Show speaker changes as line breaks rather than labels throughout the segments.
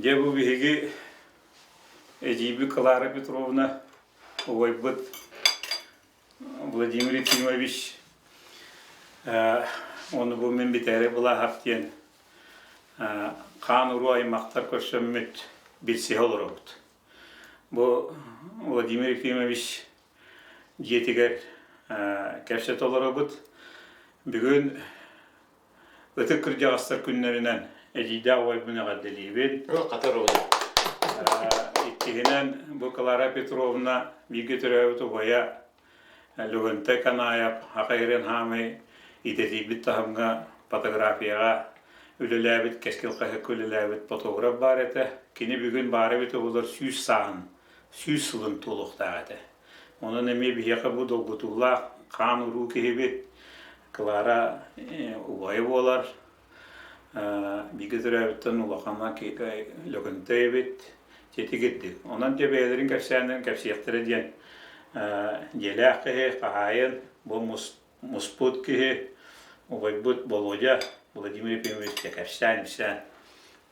Дьэ бу биһиги эдьиийбит Клара Петровна убайбыт Владимир Ефимович ону бу мин бүтээри Былааһап диэн хаан уруу аймахтар көрсөммүт билсиһэ олоробут. Бу Владимир Ефимович дьиэтигэр кэпсэтэ олоробут. Бүгүн Ытык кырдьаҕастар күннэринэн эдьиийдээх убайбын эҕэрдэлиибин. Иккиһинэн, бу Клара Петровна бииргэ төрөөбүт убайа Лөгөнтөй Канаев Хахайрын хаамый идэтийбит таһымҥа фотографияҕа үлэлээбит, Кэскил хаһыакка үлэлээбит фотограф баар этэ. Кини бүгүн баара эбитэ буоллар 100 сааһын, 100 сылын туолуохтаах этэ. Онон эмиэ биһиэхэ бу долгутуулаах хаан-уруу киһибит Клара убайа буолар. Бииргэ төрөөбүттэн улахана Лөгөнтөй эбит. Титигирдик. Онон дьэ бэйэлэрин кэпсээннэрин кэпсиэхтэрэ диэн дьиэлээх киһи, хаһаайын, бу муспут киһи, убайбыт Володя Владимир Ефимович дьэ кэпсээн-ипсээн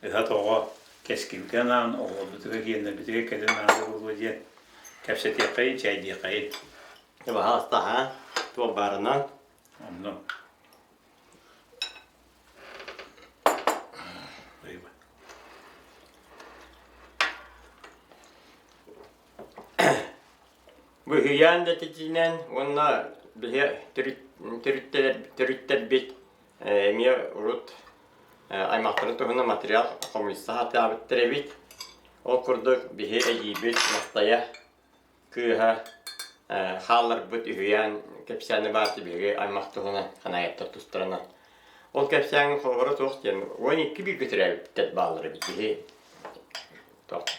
ыһа-тоҕо кэскилгэ анаан оҕолорбутугар киэннэрбитигэр кэлин наада буолуо диэн кэпсэтиэххэйин, чэйдиэххэйин.
Баһаалыста, аа, туох баарынан.
Онно.
Быһыйаан дэтитинэн уонна биһи төрүттэрбит эмиэ урут аймахтарын туһунан материал хомуйса сатаабыттар эбит. Ол курдук биһи эдьиийбит Мастайа кыыһа хаалларбыт үһүйээн кэпсээнэ баар биһиги аймах туһунан Ханаайаптар тустарынан. Ол кэпсээҥ холобура туох диэн 12 бииргэ төрөөбүттэр бааллар эбит биһи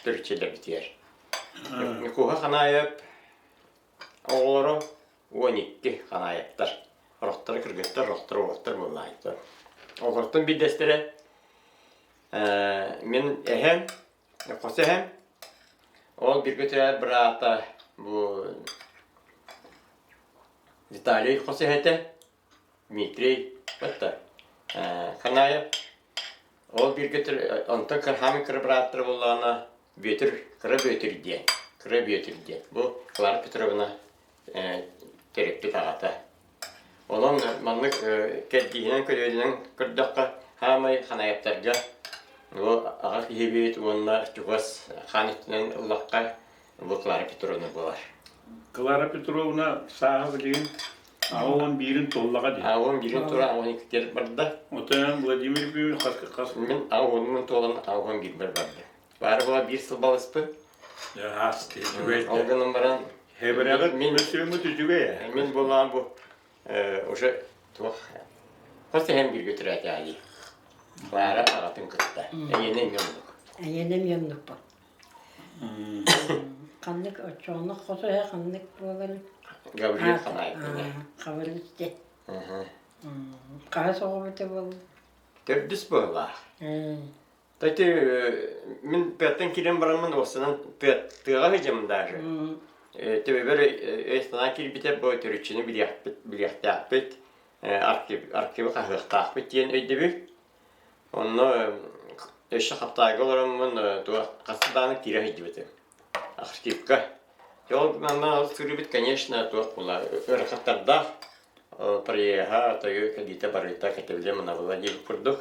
төрүччүлэрбитигэр. Ньукууһа Ханаайап оҕолоро 12 Ханаайаптар. Орохторо кыргыттар, орохторо уолаттар буоллаайыттар. Олортон биирдэстэрэ мин эһэм, хос эһэм, ол бииргэ төрөөбүт быраата бу Виталий хос эһэтэ Дмитрий батта Ханаев ол бииргэ онтон хаамый кыра бырааттара буоллаҕына Бүөтүр кыра Бүөтүр диэн кыра Бүөтүр диэн бу Клара Петровна төрөппүт аҕата онон маннык кэрдииһинэн көрүөнүнэн көрдөххө хаамай Ханаевтарга бу аҕа киһибит уонна чугас хаан өттүнэн ыллахха Бу Клара Петровна буолар.
Клара Петровна сааһа билигин 81-ин туоллаҕа дии.
81-ин тура 82-гэр барда.
Оттон Владимир Ефимович хас хас
Мин 80-мун туолан 81-бэр барда. Баара буола биир сыл балыспын.
Аас үчүгэй.
Ол гынан баран
Хэбэрэҕит
мин
мөссүөммүт үчүгэй ээ.
Мин буолаан бу уже туох хос эһэм бииргэ төрөөтөҕө дии. Клара аҕатын кытта. Эйиэнэ эмиэ оннук.
Эйиэнэ эмиэ оннукпун. Ханнык оччоҕуна хос эһэ ханнык буоларын
Гаврил Ханаев
Хабырыыс диэн. Хаһыс оҕобута буолла?
Төрдүс быһыылаах. Тати мин тыаттан киирэн бараммын уопсанан тыаҕа сылдьаммын даже. Төбөбөр өй-санаа киирбитэ бу төрүччүнү билиэхпит, билиэхтээхпит, архивы хаһыахтаахпыт диэн өйдөбүл. Онно өссө хаптаайга олороммун туох хас даҕаны киирэ сылдьыбытым. Архивка. Ол манна сырыыбыт, конечно, туох була ыарахаттардаах проеһа, тойу кэлиитэ барыта кэтэбилэ манабыла диэбит курдук.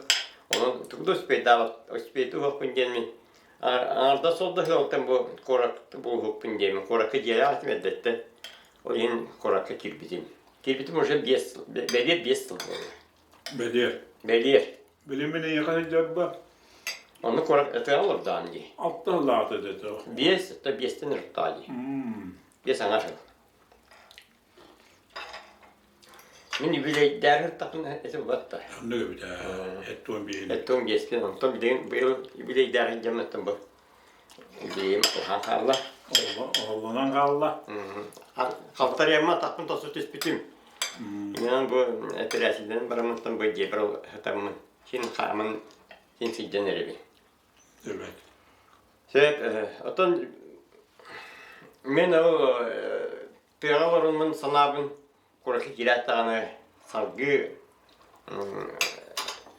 Онон тугу да успейдаабат успейдуохпун диэн мин аҥардас сол да сыалтан бу куорат буолуохпун диэмин куоракка дьиэлээх этим эрдэттэн. Ол иһин куоракка киирбитим. Киирбитим уже биэс бэлиэр биэс сыл буолла.
Бэлиэр.
Бэлиэр.
Билимин эйиэхэ сылдьарба.
Онно куорат ытыаҕа олордоҕун дии.
Алта сыллаата дэтэ.
Биэс, то биэстэн ырыттаҕа дии. Биэс аҥаар сыл. Мин юбилейдээри ырыттахпына эти булат да.
Оннук эбит ээ. Эттуон биэһин.
Эттуон биэспин, онтон билигин быйыл юбилейдээри сылдьаммыттан бу юбилейим уһаан хаалла.
Оһоллонон хаалла.
Халтарыйамма атахпын тосу түспүтүм. Инэн бу эпэрээсийдэнэн бараммыттан бу дьиэбэр сытаммын син хааман син сылдьан эрэбин.
Эбэт.
Сөп, оттон мен ол тыаҕа олоруммун санаабын куоракка киирээт даҕаны салгыы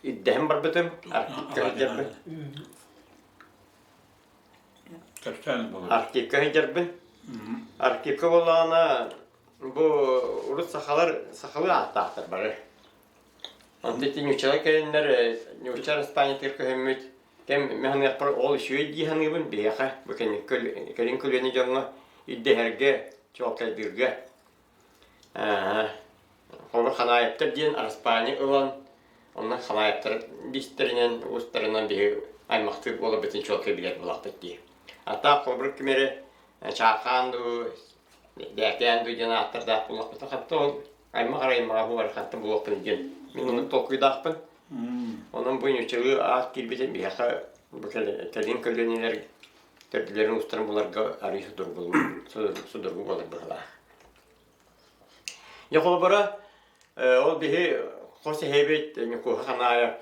ирдэһэн барбытым, архивка сылдьарбын.
Кэпсээн буолар.
Архивка сылдьарбын. Архивка буоллаҕына бу урут сахалар сахалыы ааттаахтар бары. Онтон ити нууччалар кэлэннэр нуучча араспаанньатыгар көһөммүт кэм мин саныахпар ол үчүгэй дии саныыбын биһиэхэ бу кэлин көлүөнэ дьоҥҥо ирдэһэргэ, чуолкайдыырга. Холобур Ханаайаптар диэн араспаанньа ылан онно Ханаайаптар биистэринэн, уустарынан биһи аймахтыы буоларбытын чуолкай билэр буолахпыт дии. А так холобур ким эрэ Чаакаан дуу, Бээкээн дуу диэн ааттардаах буоллахпытына хатта ол аймах араймаҕа буолар хантан буолуохпун диэн мин оннук толкуйдаахпын. Онон бу ньучалыы аат киирбитин биһиэхэ бу кэлин көлүөнэлэр төрдүлэрин уустарын буларга арыый судургу судургу буолар быһыылаах. Дьэ холобура ол биһи хос эһэбит Ньукуоһа Ханаайап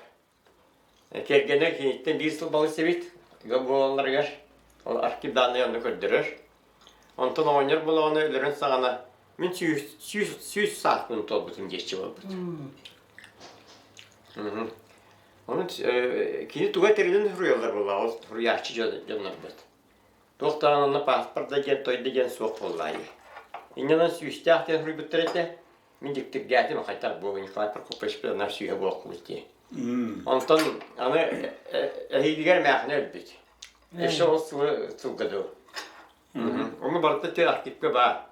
Кэргэнэ киниттэн биир сыл балыс эбит, ыал буолалларыгар ол архив дааннайа онно көрдөрөр. Онтон оҕонньор буолаҕына өлөрөн саҕана мин 100 сааспын туолбутум диэччи буолбут. Ону кини туга этэринэн суруйаллар буоллаҕа, ол суруйааччы дьоннорбут. Туох даҕаны онно паспорт да диэн той да диэн суох буоллаҕа дии. Инньэ сүүстээх диэн суруйбуттар этэ. Мин дьиктиргээтим, хайдах бу Николай Прокопьевич наар сүүһэ буолуохпут дии. Онтон аны эһиилигэр эмээхинэ өлбүт. Өссө ол сылы сылга дуу. Ону барыта тир архивка баар.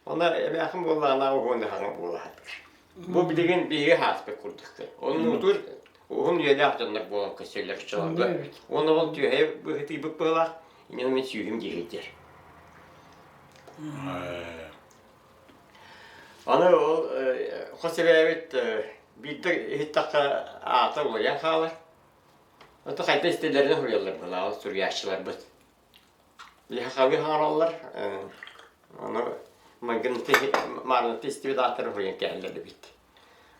Онно эмээхин буоллаҕына уһун хаҥа буолаһатыр. Бу билигин биһиги хааспыт курдук. Онну утур уһун үйэлээх дьоннор буолан көстөллөр оччолорго. Уонна ол түөһэ быһытыйбыт быһылаах, инньэ мин сүүһүм диэһийдэр. Аны ол хос эбээбит биирдэ иһиттэххэ аата уларыйан хаалар. Ото хайда истэллэринэн суруйаллар былаҕа суруйааччыларбыт. Сахалыы хаҥараллар, ону майгынты маарынты истибит ааттарын суруйан кээһэллэр эбит.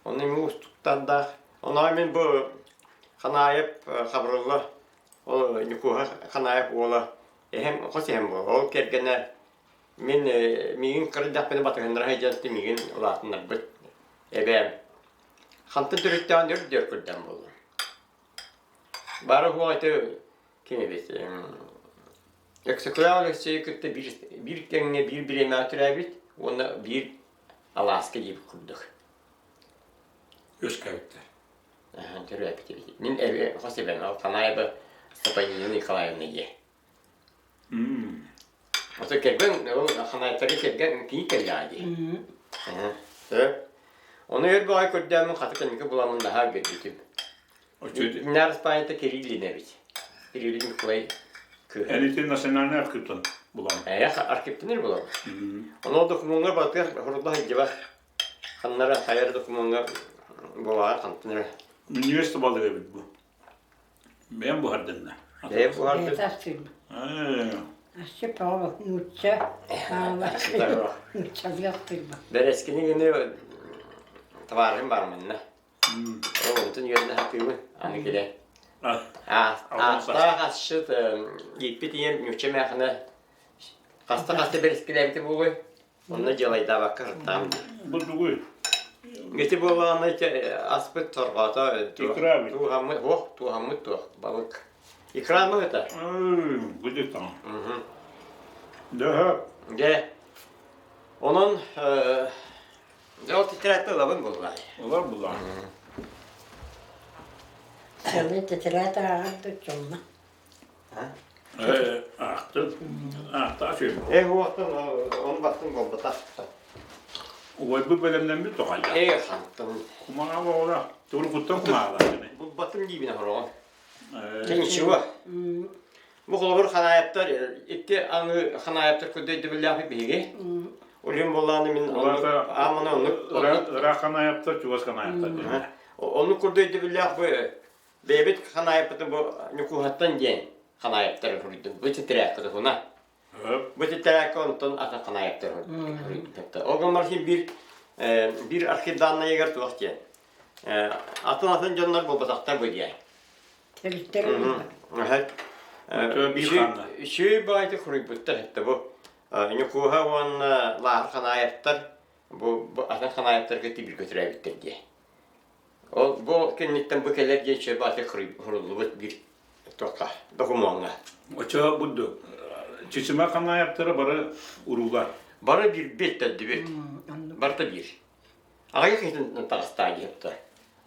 Ону эмиэ уустуктардаах. Онон мин бу Ханаайап Хабырылла, ол Ньукууһа Ханаайап уола эһэм, хос эһэм буолар. Ол кэргэнэ Мин миигин кыра эрдэхпинэ батыһыннара сылдьан миигин улаатыннарбыт эбээм хантан төрүттээҕин өр да өр көрдөөн буолла. Баара суоҕа ити ким эбит Өксөкүлээх Өлөксөйү кытта биир биир кэмҥэ биир бириэмэҕэ төрөөбүт уонна биир алааска диэбит курдук.
Үөскээбиттэр.
Төрөөбүт эбит. Мин эбэ хос эбэм Алтанаева Степанина Николаевна ийэ. Ото кэргэн ол ханаайыттарга кэргэн кии кэллэҕэ дии. Сөп. Ону өр баҕай көрдөөммүн хата кэнники буламмын наһаа үөрбүтүм. Наар Испанията Кириллин эбит. Кириллин Николай кыыһа.
Эн ити национальный архивтан булаҕын.
Ээ, архивтан ир булабын. Ону ол докумуоҥҥа барытыгар хорулла сылдьыбат. Ханнара хайар докумуоҥҥа буолаҕа хантан эрэ.
Минньигэс да балык эбит бу. Бэйэм буһардынна.
Бэйэм буһардым.
Бэйэтэ астыырбын. Асчы паҕа нуучча нууччалыы астыырбын.
Бэрэскини гини табаарым бар манна. Ол онтун үөрэнэ сатыыбын аны кэлэн. Аастаах асчыт ииппит ийэм нуучча эмээхинэ хаста-хаста бэрэскилээбитэ буолуой? Онно дьыалайдаабакка сыттаҕым дии.
Бу тугуй?
Ити буоллаҕына ити аспыт торҕоото
Икра эбит.
тууһаммыт уох тууһаммыт туох балык. Икра ма это?
Будет там. Да.
Дьэ, онон дьэ ол тетрадьты ылабын буоллаа.
Ылар буллаа.
Саны тетрадь ааҕар да дьонно.
Аахтын. Аахта ачыйым.
Э уоттан ону баттын буолбатах.
Убайбыт бэлэмнэммит тоҕайда.
Э хантан.
Кумаҕа буола. Турукуттан кумаҕа.
Булбатым диибин хороҕон. Ничего. Бу холобур ханаайаптар икки аҥы ханаайаптар курдук өйдөбүллээхпит биһиги. Улин буоллааны мин аамана оннук
ыраах ханаайаптар чугас ханаайаптар диэн.
Оннук курдук өйдөбүллээх бу Бэйэбит ханаайаппытын бу Ньукууһаттан диэн ханаайаптары суруйдум. Бу титирээккэ туһуна. Бу титирээккэ онтон атын ханаайаптары суруйдум. Ол гынан баран биир биир архив дааннайыгар туох диэн атын-атын дьоннор буолбатахтар бу диэн.
Төрүттэр
Үчүгэй баайты суруйбуттар этэ бу. Ньукууһа уонна Лааһар Ханаайаптар бу атын Ханаайаптарга тибиргэ төрөөбүттэр диэн. Ол бу кэнниттэн бу кэлэр диэн чөбө аты хуруллубут биир туохха докумуоҥҥа.
Оччо бурдук. Чычыма Ханаевтара бары уруулар.
Бары биирбит төрдүбүт. Барыта биир. Аҕыйах киһитин таҕыстаа диэптэ.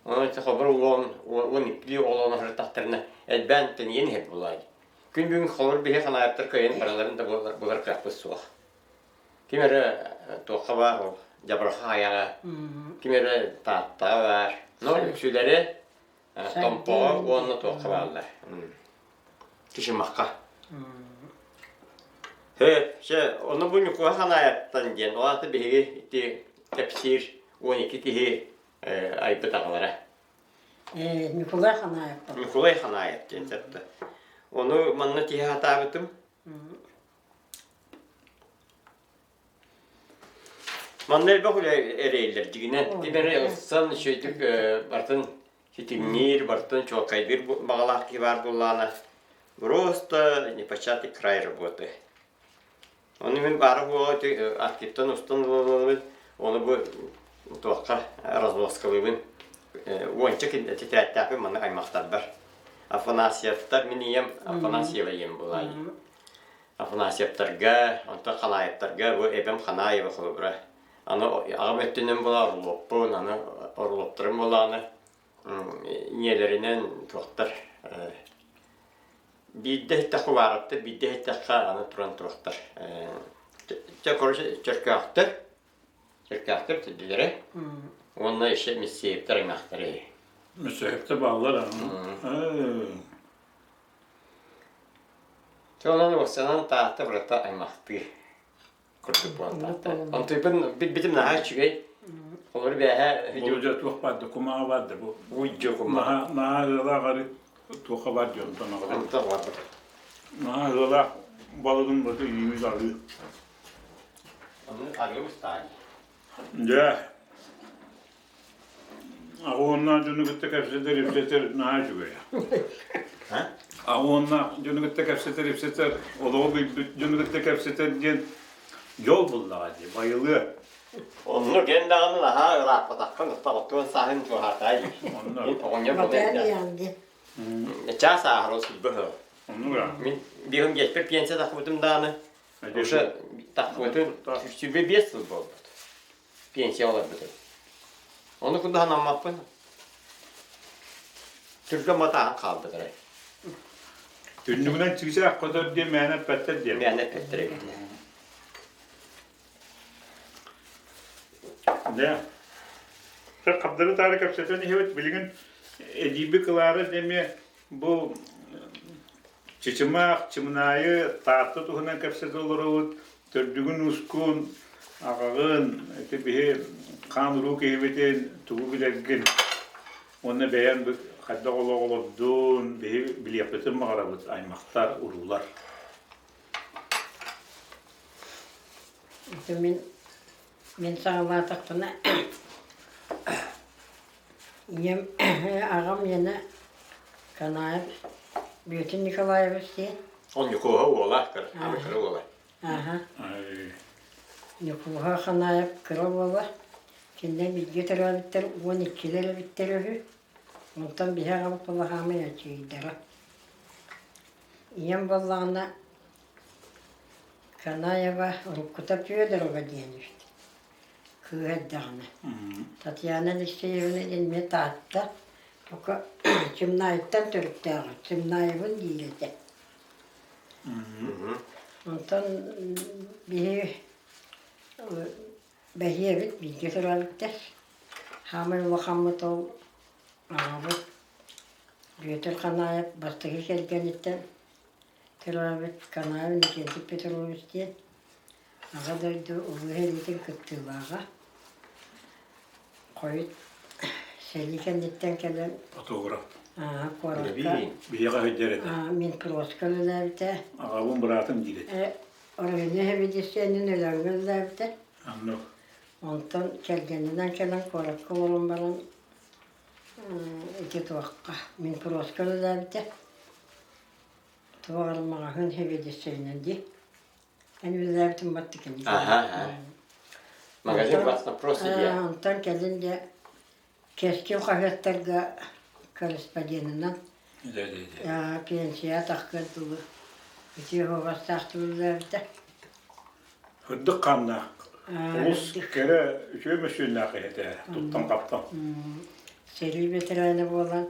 Онон хобор уон уон иккилии оҕолоон сырыттахтарына элбээн тэнийэн иһэр буолаа. Күн бүгүн холобур биһи Ханаевтар кыайан барыларын да булар кыахпыт суох. Ким эрэ туохха баар ол дьабарха айаҕа, ким эрэ Тааттаҕа баар. Но үксүлэрэ Томпоҕо уонна туохха бааллар. Чычымахха. Чэ, ону бу Ньукула Ханаайаттан диэн, ол аата биһиги ити кэпсиир 12 киһи айбыт аҕалара.
Ньукулай Ханаайап.
Ньукулай Ханаайап диэн сөптө. Ону манна тиһэ сатаабытым. Манна элбэх үлэ эрэйиллэр дьигинэн. Ким эрэ ылсан үчүгэйдик барытын ситимниир, барытын чуолкайдыыр баҕалаах киһи баар буоллаҕына, просто непочатый край работы. Ону мин баара буола архивтан устан ылабын, ону бу туохха разноскалыыбын. Уонча тэтэрээттээхпин манна аймахтарбар. Афанасьевтар мин ийэм Афанасьева ийэм буолаа Афанасьевтарга, онтон Ханаевтарга бу эбэм Ханаева холобура. Аны аҕам өттүнэн буола Орлоппун, аны Орлоптарым буолааны ийэлэринэн туохтар биирдэ иһиттэххэ убаараптар, биирдэ иһиттэххэ аны туран туохтар. Чэ, короче, чөркөөхтөр, чөркөөхтөр төрдүлэрэ уонна еще Миссеевтэр аймахтара үһү.
Миссеевтэр бааллар
Чэ, онон уопсайынан Таатта барыта аймахтыы курдук буолан Таатта. Онтуйбун билбитим наһаа үчүгэй. Олору бээһэ
Бу дьэ туох баар да кумаҕа баар да бу.
Уйдьу кумаҕа.
Наһаа наһаа ыалаах арыт туохха баар дьонтон аҕалар.
Онтон бар.
Наһаа ыалаах балыгын баты үүмүт арыы.
Ону арыы устаан.
Дьэ, Аҕа дьону кытта кэпсэтэр ипсэтэр наһаа үчүгэй. Аҕа дьону кытта кэпсэтэр ипсэтэр, олоҕу билбит дьону кытта кэпсэтэр диэн дьол буллаҕа дии, байылыа.
Оннук эн даҕаны наһаа ырааппатаххын, оттон сааһын чугаһаатаа дии.
Онно.
Оҕонньор буолан Чаас ааһар ол сүүрбэ сыл.
Оннук аа.
Мин биэһим диэспэр пенсия тахпытым даҕаны, уже тахпытым 25 сыл буолбут. Пенсия олорбутум. Ону кудаһанаммаппын. Түргэн матааһын хаалбыт эрэ.
Түннүгүнэн чыычаах көтөр диэн мээнэ эппэттэр диэн.
Мээнэ эппэттэр эбит.
Дьэ. Хабдары таары кэпсэтэн иһэбит. Билигин эдииби кылаары эмиэ бу Чычымах, Чымынаайы, Таатта туһунан кэпсэтэ олоробут. Төрдүгүн-ускун, аҕаҕын, ити биһи хаан-уруу киһибитин тугу билэргин уонна бэйэҥ хайдах олох олордун биһи билиэхпитин баҕарабыт аймахтар, уруулар.
Ити мин мин саҕалаатахпына Ийэм, аҕам ийэнэ Канаев Бүөтүр Николаевич диэн.
Ол Ньукууһа уола, кыра кыра уола.
Аха. Ньукууһа Ханаев кыра уола. Кинилэр бииргэ төрөөбүттэр 12-лэр эбиттэр үһү. Онтон биһи аҕабыт Балаһаамай аччыгыйдара. Ийэм буоллаҕына Канаева уруккута Федорова диэн эбит. Кыыһа эрдэҕинэ. Татьяна Алексеевна диэн эмиэ Таатта, пока Чымнаайыттан төрүттээҕэ, Чымнаайыбын диир этэ. Онтон биһи бэһиэбит бииргэ төрөөбүттэр. Хаамай улахаммыт ол аҕабыт Бүөтүр Ханаайап бастакы кэргэниттэн төрөөбүт Канаев Никитич Петрович диэн Аҕа дойду Улуу сэриитин кыттыылааҕа, хойут сэрии кэнниттэн кэлэн
Фотограф.
куоракка
Биһиэхэ сылдьар этэ.
Минпроска үлэлээбитэ.
Аҕабын быраатым диир этэ.
Оройуонун сэбиэдиссэйинэн Өлөөҥҥө үлэлээбитэ.
Оннук.
Онтон кэргэнинэн кэлэн куоракка олорон баран ити туохха Минпроска үлэлээбитэ. Туох эрэ маҕаһыын сэбиэдиссэйинэн дии. Эн үлэлээбитим баттыкын.
Аха. Магазин вас просто дьиэ.
Онтон кэлин дьэ Кэскил хаһыаттарга корреспонденынан пенсия таххыар дылы. Үтүө суобастаах түүллээбитэ.
Үрдүк хааннаах, олус кэрэ үчүгэй мөссүөннээх киһи этэ, туттан-хаптан.
Сэрии бэтэрээнэ буолан,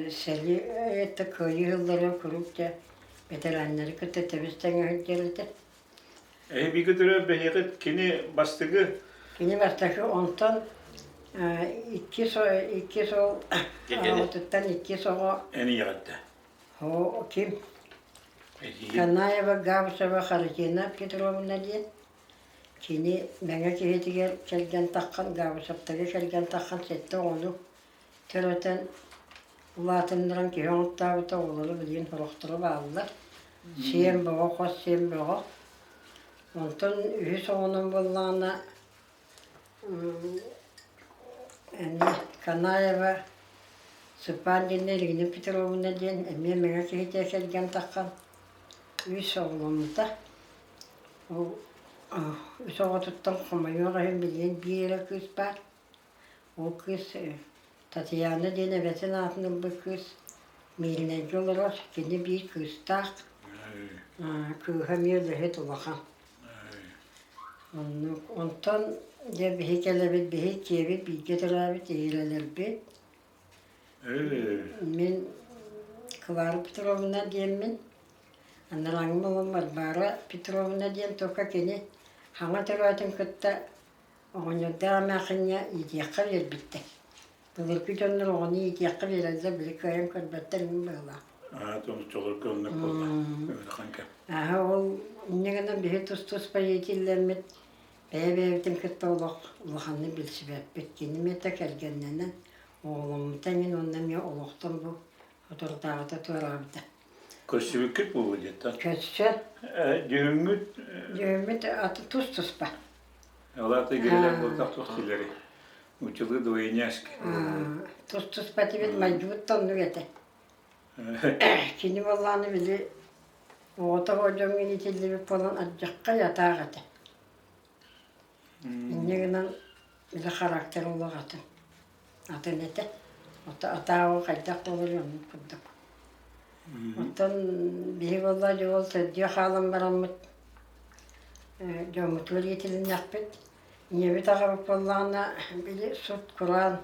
сэрии это кыайыы сылларыгар куруук дьэ бэтэрээннэри кытта тэбис-тэҥҥэ сылдьар этэ.
Эһи бииргэ төрөөбүт бэһиэхит кини бастакы
Кини бастакы онтон иккис иккис ол аҕабытыттан иккис оҕо
эн ийэҕиттэ
Оо, ким? Канаева Габышева Харитина Петровна диэн. Кини Мэҥэ киһитигэр кэргэн таххан, Габышевтарга кэргэн таххан сэттэ оҕону төрөтөн улаатыннаран киһи оҥортообута, оҕолоро билигин сорохторо бааллар. Сиэн бөҕө, хос сиэн бөҕө. Онтон үһүс оҕонон буоллаҕына Эмиэ Канаева Сыпаандина Ирина Петровна диэн эмиэ Мэҥэ киһитэ кэргэн таххан үс оҕоломмута. Ол үс оҕотуттан хомойуох иһин билигин биир эрэ кыыс баар. Ол кыыс Татьяна диэн эбэтин аатын ылбыт кыыс Мииринэйгэ олорор. Кини биир кыыстаах. Кыыһа эмиэ үлэһит улахан. Оннук. Онтон дьэ биһи кэлэбит, биһи иккиэбит бииргэ төрөөбүт иһирэлэрбит. Мин Клара Петровна диэммин, анарааҥҥы уолум Варвара Петровна диэн только кини хаҥа төрөөтүн кытта оҕонньордоох эмээхсиҥҥэ иитиэххэ биэрбиттэр. Былыргы дьоннор оҕону иитиэххэ биэрэллэр, били кыайан көрбөттөр иҥин быһыылаах.
Аа, оччолорго оннук буолла. Ыарахан кэм.
Аһа ол инньэ гынан биһи тус-туспа иитиллэммит, бэйэ-бэйэбитин кытта олох улаханнык билсибэппит. Кини миэтэ кэргэннэнэн, оҕоломмута иҥин уонна эмиэ олохтон бу соторутааҕыта туораабыта.
Көрсүбүккүт буолуо диэттэн.
Көрсө.
Дьүһүҥҥүт
Дьүһүммүт аты тус-туспа.
Алаата игирэлэр буолтах туох дииллэрий? Учулы двойняшки.
Тус-туспа этибит, майгыбыт да оннук этэ. Кини буоллаҕына били оҕото дьоҥҥо иитиллибит буолан ардьахха ятаах этэ. Инньэ гынан били характер олох атын. Атын этэ. Атааҕы хайдах буоларый оннук курдук. Оттон биһи буоллаа дьэ ол төрдүө хаалан бараммыт дьоммутугар иитилиннэхпит. Ийэбит аҕабыт буоллаҕына били сут-кураан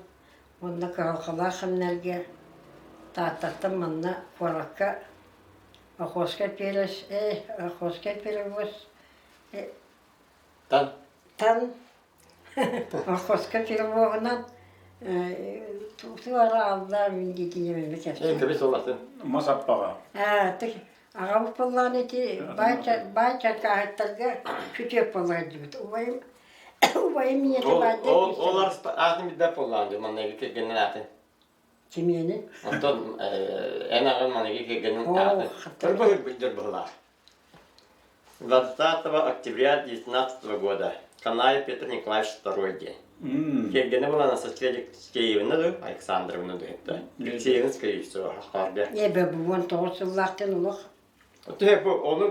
уонна кыһалҕалаах кэмнэргэ Тааттаттан манна куоракка Охотскай перес Охотскай перевоз
Тан
тан Охотскай перевоһунан тугу ара аллаа мин диэтинэмэбит
Эн көбүс олатын.
Мас аппаҕа.
Аҕабыт буоллаҕына ити баай чаркааһыттарга күтүөт буола сылдьыбыт. Убайым убайым ийэтэ
Ол
баайдар
ол
күүстэрэ.
ол аатын билбэт буоллаҕын дии манныгы кэргэнин аатын.
Кимиэни?
Оттон эн аҕын маныгы кэргэнин
Оо,
аатын.
хата.
Ырбаһыр билдэр быһылаах. 20 октября 19 года. Канаев Петр Николаевич второй день. Кэргэнэ была Анастасия Алексеевна ду, Александровна ду это. Алексеевна, скорее всего, ахтарга.
Эбэ бу 19 сыллаахтан олох.
Төһө бу ону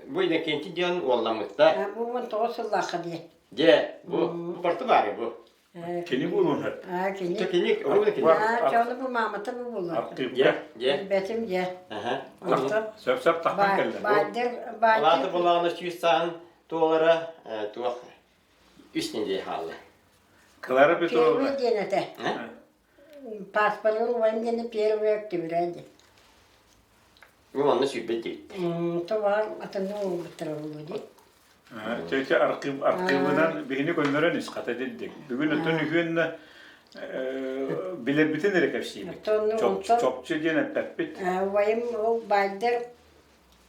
бу Иннокентий диэн уолламмытта.
Бу 19 сыллаахха диye.
Дьэ, бу бу барты баары бу.
Кини буолуон сөп.
Аа, кини.
Кини, ол кини.
Аа, чону бу маамата бу булар.
Архивка.
Дьэ,
Билбэтим дьэ.
Аха.
Онтон
Сөп-сөп таххан кэллэ.
Баайдар,
Алааты
баайдар.
булаҕына сүүс сааһын туолара туох үс нэдиэлэ хаалла.
Клара Петровна.
Первый диэн этэ. Паспоргын убайым диэни первый октября диэн.
Бу манна сүүрбэт диэбиттэр.
Тобаар атынны уолбуттара буолуо дии.
Чэ архив архивынан биһини көннөрөн ис хата дидик. Бүгүн оттон үһүөннэ билэрбитин эрэ кэпсиибит. Чопчу диэн эппэппит.
Убайым ол баайдар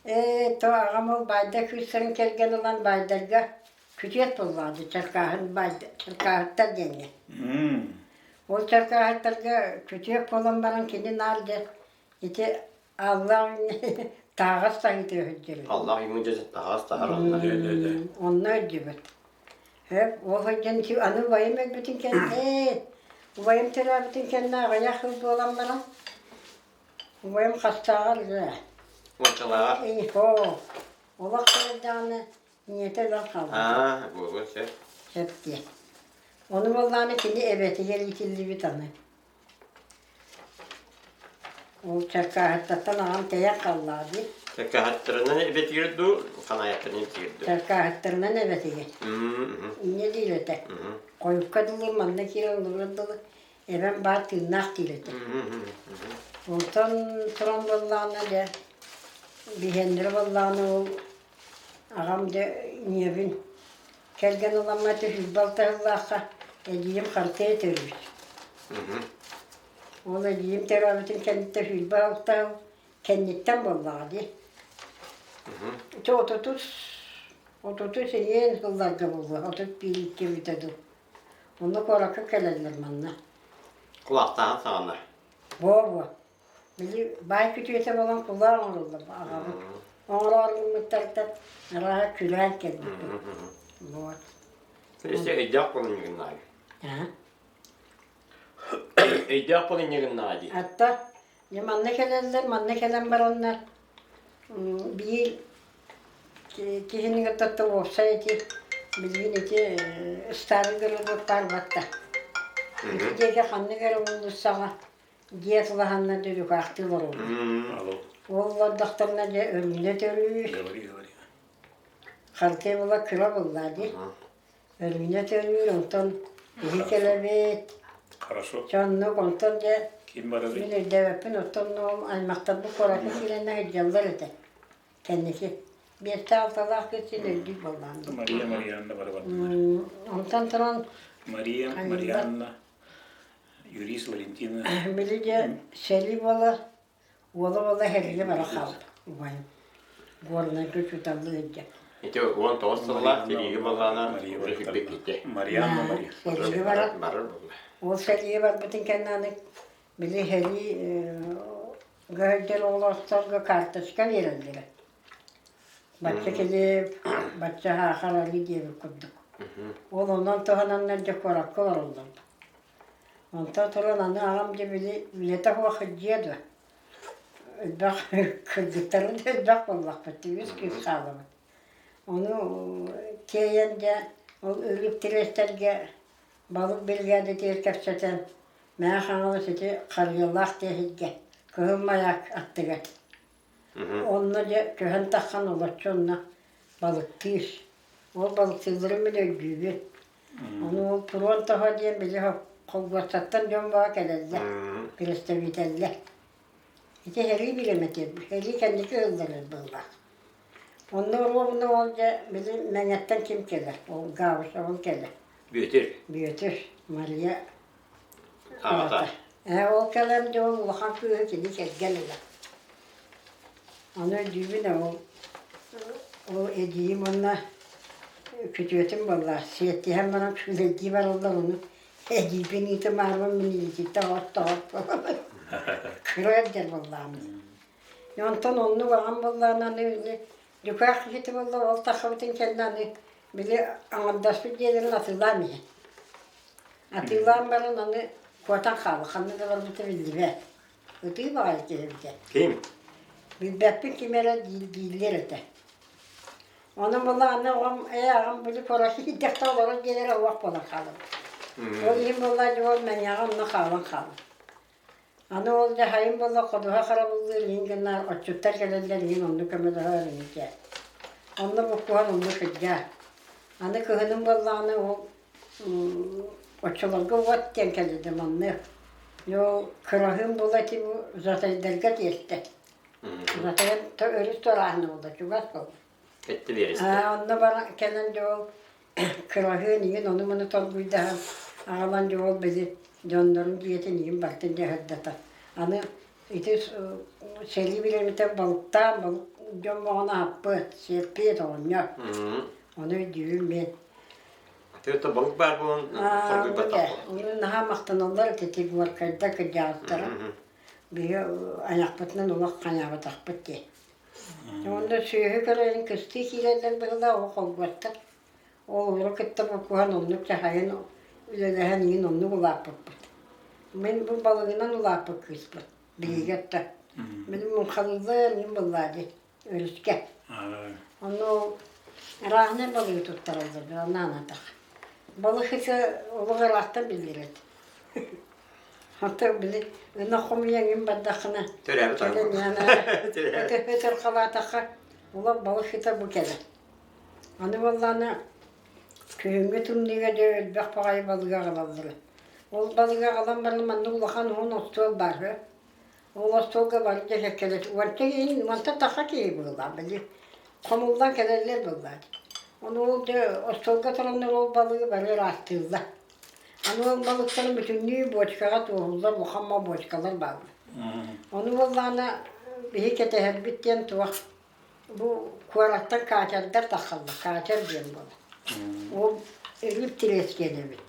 ээ то аҕам ол баайдар кыыстарын кэргэн ылан баайдарга күтүөт буоллаҕа дии Чаркааһын баайдар Чаркааһыттар диэҥҥэ. Ол Чаркааһыттарга күтүөт буолан баран кини наар дьэ ити Аллах тааҕас таһыытыгар сылдьар үһү.
Аллах имин дьэ таһаас таһар онно.
Онно өйдүбэт. Һөп, ол сылдьан аны убайым өлбүтүн кэннэ, убайым төрөөбүтүн кэннэ аҕыйах сыл буолан баран, убайым хастааҕар да
Уончалааҕар.
Оо, олох кэлэрдэҕинэ ийэтэ өлөн хаалбыта.
Аа, буолуон сөп.
Сөп диэн. Ону буоллаҕына кини эбэтигэр иитиллибит аны. Ол Чаркааһыттан аҕам тэйэн хааллаҕа дии.
Чаркааһыттарынан эбэтигэр дуу, ханаайаттарынан эбэтигэр дуу?
Чаркааһыттарынан эбэтигэр. Инньэ диир этэ. Хойукка дылы манна киирэн олорор дылы эбэм баар тыыннаах диир этэ. Онтон туран буоллаҕына дьэ биһиэннэрэ буоллаҕына ол аҕам дьэ ийэбин кэргэн ыламмат үһү балтаһыллаахха эдьиийим Хартыйа төрүүр. Ол эдьиийим төрөөбүтүн кэнниттэн сүүрбэ алта сыл кэнниттэн буоллаҕа дии. Ити отутус отутус иҥиэн сылларга буолуо, 31-икки эбитэ дуу. Онно куоракка кэлэллэр манна.
Кулаахтааһын саҕана.
Буо-буо. Били баай күтүөтэ буолан кулаах оҥороллор аҕабыт. Оҥороору гыммыттартан арааһа күлээн кэлбиппит. Вот.
Өссө өйдөөх буолан
Аа.
Өйдөөх буолан гыннаҕа дии.
Атта дьэ манна кэлэллэр, манна кэлэн бараннар биир киһини кытта уопсай ити билигин ити ыстаары городок баар батта. Ити диэки ханнык эрэ уулуссаҕа дьиэ тулаһаннар дүлүкаахтыы олороллор. Ол олордохторуна дьэ өрүүнэ төрүүр. Хартыа була кыра буолла дии. Өрүүнэ төрүүр, онтон киһи кэлэбит.
Хорошо.
Дьэ оннук, онтон дьэ
Ким барарый?
мин өйдөөбөппүн, оттон ол аймахтарбыт куоракка киирэннэр сылдьаллар этэ. Кэнники. Биэстээх-алталаах кыыс син өйдүүр буоллаҕым дии.
Мария Марианна бары бардылар.
Онтон туран
Мария, Марианна, юрист Валентина.
Били дьэ сэрии буола Уола-уола эһэлигэ бара хаалбыт убайым. Горнайга учууталлыы сылдьар.
Ити 19 сыллаах сэриигэ балаана уже килбикките.
Марианна Мария.
Сэриигэ барар.
Барар буолла.
Ол сэриигэ барбытын кэннэ аны били сэрии көһөрдөр оҕолоохторго карточка биэрэллэрэ. Бачча килиэп, бачча саахар арыы диэбит курдук. Ол онон туһананнар дьэ куоракка олороллор. Онтон туран аны аҕам дьэ били үлэтэ суох сылдьыа дуо, элбэх кыргыттарбыт элбэх буоллахпыт дии, үс кыыс хаалабыт. Ону тиэйэн дьэ ол өлүк тириэстэргэ балык биригээдэтигэр кэпсэтэн Мэҥэ Хаҥалас ити Харыйалаах диэһиргэ Кыһыл Маяк аттыгар. Онно дьэ көһөн тахсан олоччу онно балыктыыр. Ол балыктыылларын мин өйдүүбүн. Ону ол Пурон тоһо диэн били холбуостаттан дьон бөҕө кэлэллэр, представителлэр. Ити сэрии бириэмэтэ, сэрии кэнники ыһыллар быһыылаах. Онно оруобуна ол дьэ били Мэҥэттэн ким кэлэр, ол Габышевым кэлэр.
Бүөтүр.
Бүөтүр, Мария
Аҕата.
Ээ ол кэлэн дьэ ол улахан кыыһы кини кэргэн ылар. Аны өйдүүбүн ээ ол ол эдьиийим уонна күтүөтүм буолла сиэттиһэн баран күүлэйдии бараллар ону эдьиийбин ыытымаарбын мин илиититтэн оттоһор буолабын. Кыра эрдэр буоллаҕым. Онтон оннук аҕам буоллаҕына аны дьукаах киһитэ буолла ол таххыбытын кэннэ аны били аҥардаспыт дьиэлэрин атыылаан иһэн. Атыылаан баран аны куотан хаалла, ханна да барбыта биллибэт. Ытыы баҕайы киһи эбитэ.
Ким?
Билбэппин ким эрэ дииллэр этэ. Онон буолла аны оҕом ээ аҕам били куоракка киирдэхтэ олорор дьиэлэрэ уох буолан хаалабыт. Ол иһин буолла дьэ ол Мэҥэҕэ онно хаалан хаалла. Аны ол дьаһайым буолла ходуһа харабыллыыр иһин гыннаар отчуттар кэлэллэр иһин онно көмөлөһөр иһин Онно буккуһан онно сылдьаа. Аны кыһыным буоллаҕына ол оччолорго уот диэн кэллэ маннык. Дьэ ол кыраһыын буола ити бу Жатайдарга тиэстэ. Жатайын өрүс туорааһына буолла, чугас буолла.
Этти биэристэ.
Онно баран кэлэн дьэ ол кыраһыын иҥин ону-маны толкуйдаһан аҕалан дьэ ол били дьоннорун дьиэтин иҥин барытын дьаһайдата. Аны ити сэрии бириэмэтэ балыктаан балык дьон моҕоно аһаппыт, сиэппиэт оҕонньор. Ону өйдүүбүн мен.
Тыата балык баар буолан хоргуйбатах.
Наһаа махтаналлар ити Горкайда кырдьаҕастара. Биһи айахпытынан олох хайаабатахпыт дии. Уонна сүөһү көрөрүн кыстыы киирэллэр быһыылаах ол холбуоттар. Ол олору кытта буккуһан оннук дьаһайан үлэлэһэн иһин оннук улааппыппыт. Мин бу балыгынан улааппыт кыыспын. Биһиги отто. Мин муҥхалыыллар иҥин буоллаа дии өрүскэ. Онно ол арааһынай балыгы туттараллар анаан атах. Балык ити олох ыраахтан биллибэт. Онтон били ынах хомуйан иҥин бардаххына
Төрөөбүт
кэлэн иһэн өтөр халаатахха улам балык сыта бу кэлэр. Аны буоллаҕына күһүҥҥү тымныыга дьэ элбэх баҕайы балыгы аҕалаллара. Ол балыгы аҕалан баран маннык улахан уһун остуол баар үһү. Ол остуолга бары дьэ кэккэлэс уонча киһи уонтан тахса киһи быһыылаах били хомуллан кэлэллэр буоллаҕа. Ону ол дьэ остуолга тураннар ол балыгы бары ыраастыыллар. Аны ол балыктарын бүтүннүү бочкаҕа туоһуллар улахан бочкалар бааллар. Ону буоллаҕына биһи кэтэһэрбит диэн туох бу куораттан катердар тахсаллар, катер диэн буолар. Ол өлүк тириэс диэн эбит.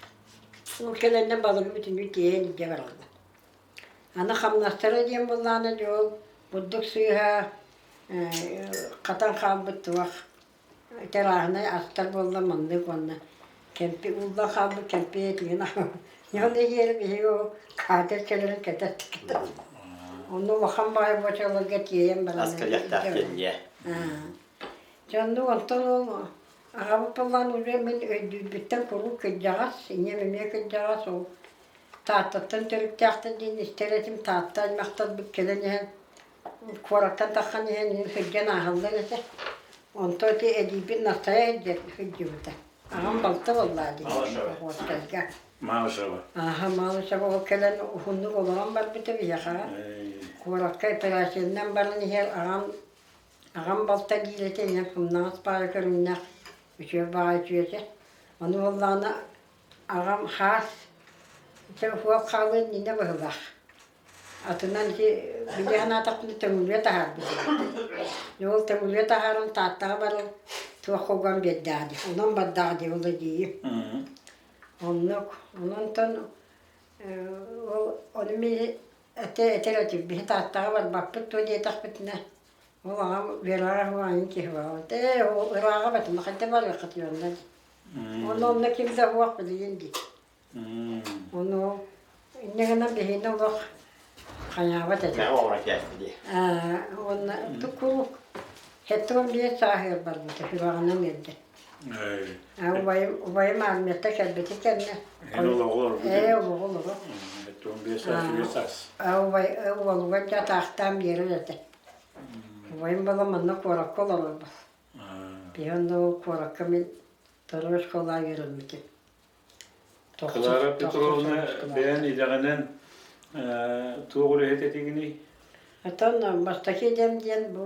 Ол кэлэннэр балыгы бүтүннүү тиэйэн илдьэ бараллар. Аны хамнастара диэн буоллаҕына дьэ ол бурдук сыыһа хатан хаалбыт туох тэрааһынай астар буолла маннык уонна кэмпи ууллан хаалбыт кэмпиэтигин Дьон иһиэри биһиги ол катер кэлэрин кэтэстик Онно улахан баҕайы буочаларга тиэйэн баран
Ас кэлиэхтээх диэн дьиэ.
Дьэ оннук онтон ол аҕабыт буоллаан уже мин өйдүүрбүттэн куруук кырдьаҕас, ийэм эмиэ кырдьаҕас ол Тааттаттан төрүттээхтэр диэн истэр этим, Таатта аймахтарбыт кэлэн иһэн куораттан тахсан иһэн сылдьан ааһаллар этэ. Онтон ити эдьиийбин Настайа сылдьыбыта. Аҕам балта буоллаа дии Охотскайга.
Малышева.
Ааһа Малышева ол кэлэн уһуннук олорон барбыта биһиэхэ. Куоракка операциянан баран иһэр аҕам аҕам балта диир этэ ийэм сымнаҕас баҕайы көрүҥнээх үчүгэй баҕайы үчүгэй Ону буоллаҕына Аҕам хаас ити уол хаалыан иннинэ быһыылаах. Атынан ити били санаатахпына Төҥүлүө таһаарбыт эбит. Ол Төҥүлүө таһааран Тааттаҕа баран туох уган биэрдэҕэ дии. Онон бардаҕа дии ол эдьиийим. Оннук. Онон ол ону мин этэ этэр этим биһи Тааттаҕа барбаппыт дуо диэтэхпитинэ ол аҕам Вераҕа уһаайын киһи буолбут. Ээ ол ырааҕа батыма хайда барыаххытый онно дии. Ону онно ким да суох билигин дии. Ону инньэ гынан биһигини олох хайаабат этэ.
Мэҕэ оҕоро кээспит дии.
Уонна куруук 75 сааһыгар барбыта сүрэҕинэн ыалдьан. Убайым убайым армията кэлбити кэннэ
Эн олоҕу олорбут
ээ олоҕу олоро.
75 саас үс саас.
Убай уолугар дьэ атаахтаан биэрэр этэ. Убайым буолан манна куоракка олорорбут. Биһи онно куоракка мин второй школа үөрэммитим.
Клара Петровна бэйэн идэҕинэн туох үлэһит этигиний?
Оттон бастакы идэм диэн бу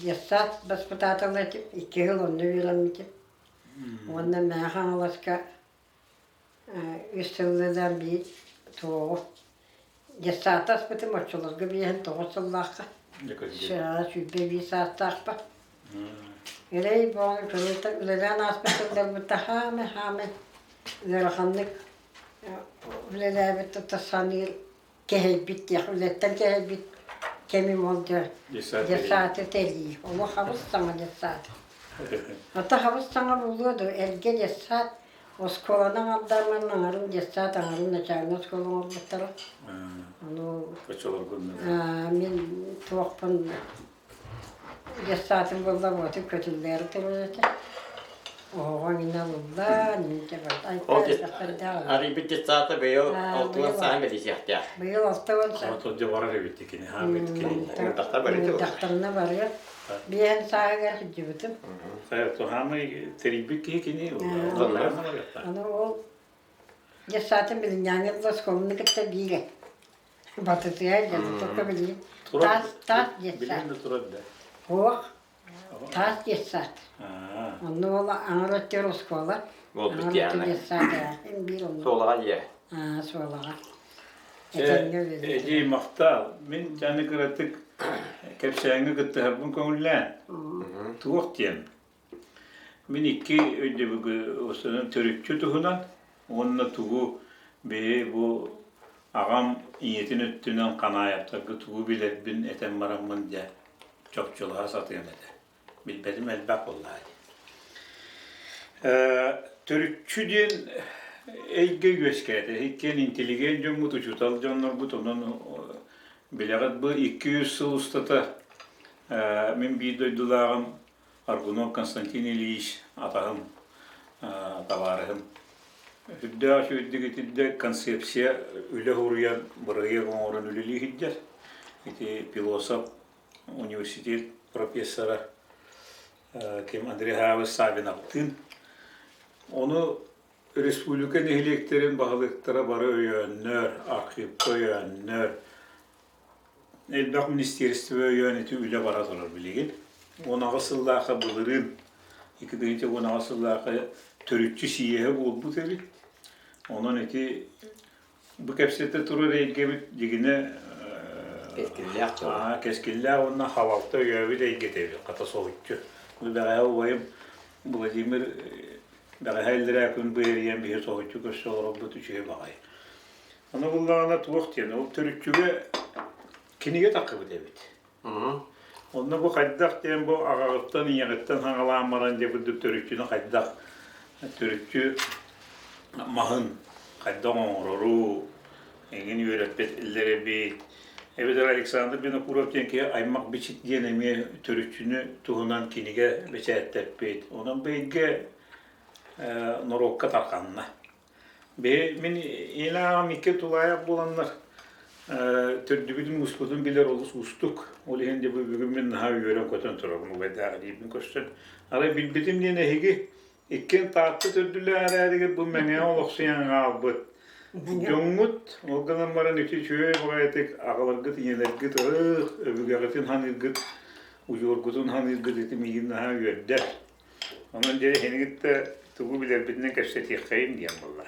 детсад баспытаатала этим, икки сыл онно үөрэммитим. Уонна Мэҥэ Хаҥаласка үс сыллыдан биир туоҕу Детсадта аспытым оччолорго биэһин тоҕус сыллаахха, 21 саастаахпар. Эрэй бөҕөнү кырыыта үлэлээн ааспыт сылларбыт хаамай-хаамай ыараханнык үлэлээбит тута саныыр кэһэйбит диэх үлэттэн кэһэйбит кэмим ол дьэ детсады тэрийии. Олох хабыс саҥа детсад. Ата хабыс саҥа буолуо дуо эргэ детсад Оскуоланы аҥардааммын аҥарын детсад аҥарын начальнай оскуола оҥорбуттара. Ону мин туохпун детсадым буолла уотун көтүллээри турар этэ. Оһоҕо иҥинэ ылыллан, инчэ
Арыйбыт детсада быйыл алтыан саһан бэлисиэхтээх.
Быйыл 60 саа.
Отут барар эбит кини хаамыт кини.
Мындахтарына барыа. Биэһин сааһыгар сылдьыбытым.
Хаамай тэрийбит киһи кини.
Аны ол детсадын билиннээҥи оскуоланы кытта биир батытыа дьэ только билигин таас таас детсад. Суох таас детсад. Онно ол аҥар өттүгэр оскуола, аҥар өттүгэр детсад биир оннук.
Суолаҕа дьиэ.
Суолаҕа.
Эдьиий махтал. Мин дьаны кыратык кэпсээҥҥэ кыттыһарбын көҥүллээн. Туох диэн? Мин икки өйдөбүлгү төрүччү туһунан уонна тугу бэйэ бу аҕам ийэтин өттүнэн Ханаайаптарга тугу билэрбин этэн бараммын дьэ чопчулаһа сатыам этэ. Билбэтим элбэх буоллаҕа дии. Төрүччү диэн эйгэ үөскээтэ. Иккиэн интеллигент дьоммут, учуутал дьоннорбут, онон билэҕит бу 200 сыл устата мин биир дойдулааҕым Аргунов Константин Ильич атаһым, табаарыһым. Үрдээх үчүгэйдик итиннэ концепция үлэ суруйан, бырайыак оҥорон үлэлии сылдьар. Ити философ, университет профессора ким Андрей Хавич Савиновтыын. Ону республика нэһилиэктэрин баһылыктара бары өйөөннөр, архивка өйөөннөр, Элбэх министиэристибэ өйөөн ити үлэ бара турар билигин. 18 сыллаахха былырыын, 2018 сыллаахха төрүччү сийиэһэ буолбут эбит. Онон ити бу кэпсэтэ турар эйгэбит дьигинэ
Кэскиллээх дьон.
Кэскиллээх уонна халалта өйөөбүт эйгэтэ эбит, хата соһуччу. Бу бэҕэһээ убайым Владимир бэҕэһээ иллэрээ күн бу эрийэн биһи соһуччу көрсө олорорбут үчүгэй баҕайы. Ону буллаҕына туох диэн, ол төрүччүгэ кинигэ таххыбыт эбит. Онно бу хайдах диэн бу аҕаҕыттан, ийэҕиттэн хаҥалаан баран дьэ курдук төрүччүнү хайдах төрүччү маһын хайдах оҥорору эҥин үөрэппит эбит. Эбэтэр Александр Винокуров диэн киһи аймах бичик диэн эмиэ төрүччүнү туһунан кинигэ бэчээттэппит. Онон бэйгэ норуокка тарҕанна. Бэйэ мин ийэлээх аҕам икки тулаайах буоланнар төрдүбүтүн-ууспутун билэр олус уустук. Ол иһин дьэ бу бүгүн мин наһаа үөрэн-көтөн турабын убайдаах илиибин көрсөн. Арай билбитим диэн эһиги иккиэн Таатта төрдүлээх эрээригит бу Мэҥэҕэ олохсуйан хаалбыт дьоҥҥут. Ол гынан баран ити үчүгэй баҕайытык аҕаларгыт, ийэлэргит ых, өбүгэҕитин ханыыргыт, удьуоргутун ханыыргыт ити миигин наһаа үөрдэр. Онон дьэ эһигини кытта тугу билэрбитинэн кэпсэтиэххэйин диэн буолла.